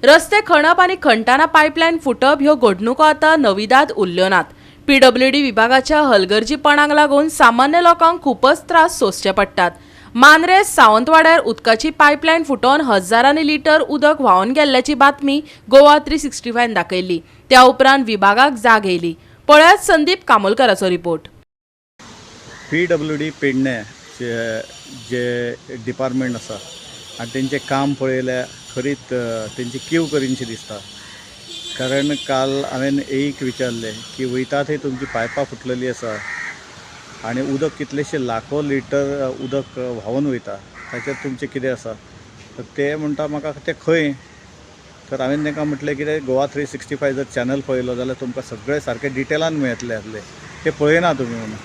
रस्ते खणप आनी खणटाना पायपलायन फुटप ह्यो घडणुको आतां नविदाद उरल्यो नात. पीडब्ल्यूडी विभागाच्या हलगर्जीपणाक लागून सामान्य लोकांक खूपच त्रास सोंसचे पडटात. मांद्रे सावंतवाड्यार उदकाची पायपलायन फुटोवन हजारांनी लिटर उदक व्हांवन गेल्ल्याची बातमी गोवा 365 दाखयल्ली. त्या उपरांत विभागाक जाग येयली. पळयात संदीप कामोलकराचो रिपोर्ट. पीडब्ल्यूडी पेडणे जे जे डिपार्टमेंट आसा आनी तेंचें काम पळयल्यार खरीच तेंची कीव करीनशी दिसता. कारण काल हांवें एक विचारलें की वयता थंय तुमची पायपां फुटलेली आसा आनी उदक कितलेशे लाखो लिटर उदक व्हांवून वयता, ताचेर तुमचें कितें आसा? तर ते म्हणटा म्हाका तें खंय. तर हांवें तांकां म्हटलें कितें, गोवा 365 जर चॅनल पळयलो जाल्यार तुमकां सगळें सारकें डिटेलान मेळटलें आसलें, तें पळयना तुमी म्हणून.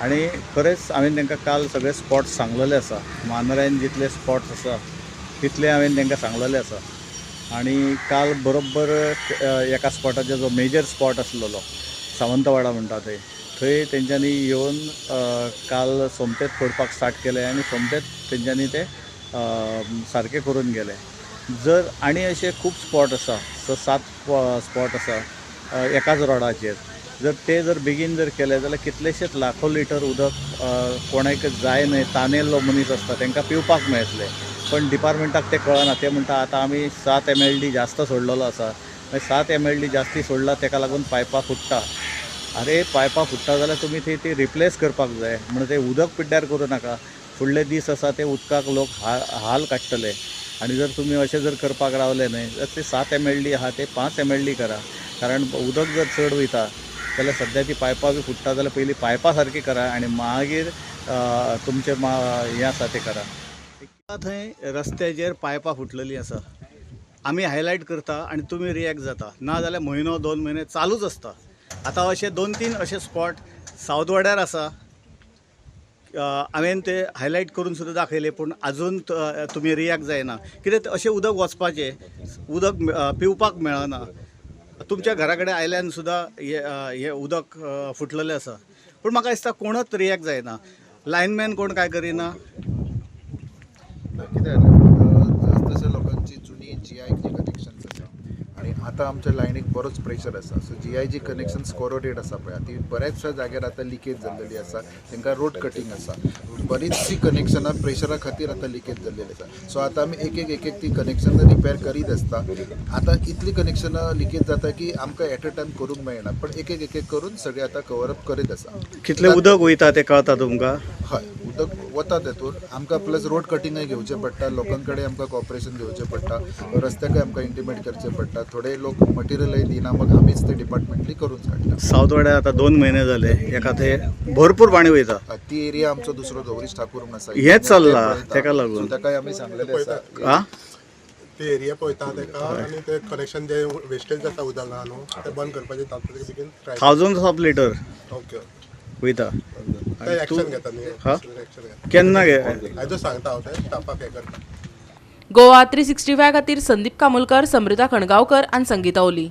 आनी खरेंच हांवें तांकां काल सगळे स्पॉट्स सांगलेले आसा. मांद्र्यान जितले स्पॉट्स आसा तितले हांवें तांकां सांगलेले आसा. आनी काल बरोबर एका स्पॉटाचेर, जो मेजर स्पॉट आसलेलो, सावंतवाडा म्हणटा थंय, थंय तेंच्यांनी येवन काल सोमतेच फोडपाक स्टार्ट केलें आनी सोमतेच तेंच्यांनी ते सारकें करून गेले. जर आनी अशे खूब स्पॉट आसा, स सात स्पॉट आसा एकाच रोडाचेर, जर ते जर बेगीन जर केले जाल्यार कितलेशेच लाखो लिटर उदक कोणाक जाय न्हय, तानेल्लो मनीस आसता, तांकां पिवपाक मेळटलें. पण डिपार्टमेंटाक तें कळना. ते म्हणटा आतां आमी 7 एमएलडी जास्त सोडलेलो आसा. मागीर 7 एमएलडी जास्ती सोडला, ताका लागून पायपां फुट्टा. अरे, पायपां फुट्टा जाल्यार तुमी ती ती रिप्लेस करपाक जाय. म्हणून ते उदक पिड्ड्यार करूं नाका. फुडले दीस आसा, ते उदकाक लोक हाल काडटले. आनी जर तुमी अशें जर करपाक रावले न्हय जाल्यार ते 7 एमएलडी आहा ते 5 एमएलडी करा. कारण उदक जर चड वयता जाल्यार सद्या ती पायपां बी फुट्टा जाल्यार पयलीं पायपां सारकी करा आनी मागीर तुमचें हें आसा तें करा. थंय रस्त्याचेर पायपां फुटलेलीं आसा, आमी हायलायट करता आनी तुमी रिएक्ट जाता. ना जाल्यार म्हयनो 2 म्हयने चालूच आसता. आतां अशे दोन तीन अशे स्पॉट सावतवाड्यार आसा. हांवें ते हायलायट करून सुद्दां दाखयले, पूण आजून तुमी रिएक्ट जायना. कित्याक अशें उदक वचपाचें उदक पिवपाक मेळना. तुमच्या घरा कडेन आयल्यान सुद्दां हे उदक फुटलेलें आसा, पूण म्हाका दिसता कोणच रिएक्ट जायना. लायनमॅन कोण काय करिना. ना, कितें जालें आतां, जास्त अशा लोकांची जुनी जीआयची कनेक्शन्स आसा आनी आतां आमच्या लायनीक बरोच प्रेशर आसा. सो जीआयजी कनेक्शन्स कोरोडेड आसा पळय, ती बऱ्याचशा जाग्यार आतां लिकेज जाल्लेली आसा. तांकां रोड कटींग आसा. बरीचशीं कनेक्शनां प्रेशरा खातीर आतां लिकेज जाल्लेली आसा. सो आतां आमी एक एक एक एक ती कनेक्शनां रिपेर करीत आसता. आतां इतली कनेक्शनां लिकेज जाता की आमकां एट अ टायम करूंक मेळना, पण एक एक एक एक करून सगळें आतां कवर अप करीत आसा. कितलें उदक वयता तें कळता तुमकां? हय, उदक वता तेतूर. आमकां प्लस रोड कटिंगय घेवचें पडटा. लोकां कडेन आमकां कॉपरेशन घेवचें पडटा. रस्त्याकय आमकां इंटिमेट करचें पडटा. थोडे लोक मटेरियलय दिना, मग आमीच ते डिपार्टमेंटली करून काडटा. सावतवाड्यार आतां 2 म्हयने जाले, एका थंय भरपूर पाणी वयता. ती एरिया आमचो दुसरो गौरीश ठाकूर म्हणून आसा. हेंच चल्लां, ते पळयता. तेका लागून. So ताकाय आमी सांगलेलें आसा. आ ते एरिया पळयता तेका आनी ते कनेक्शन जे वेस्टेज जाता उदक न्हू, ते बंद करपाचे तातूंत बेगीन try. Thousands of litre वयता. ते एक्शन घेता न्ही? हा? एक्शन घेता. केन्ना गे? आयजूच सांगता हांव, ते स्टाफाक हें करता. गोवा 365 खातीर संदीप कामोलकर, समृता खणगांवकर आनी संगीता ओली.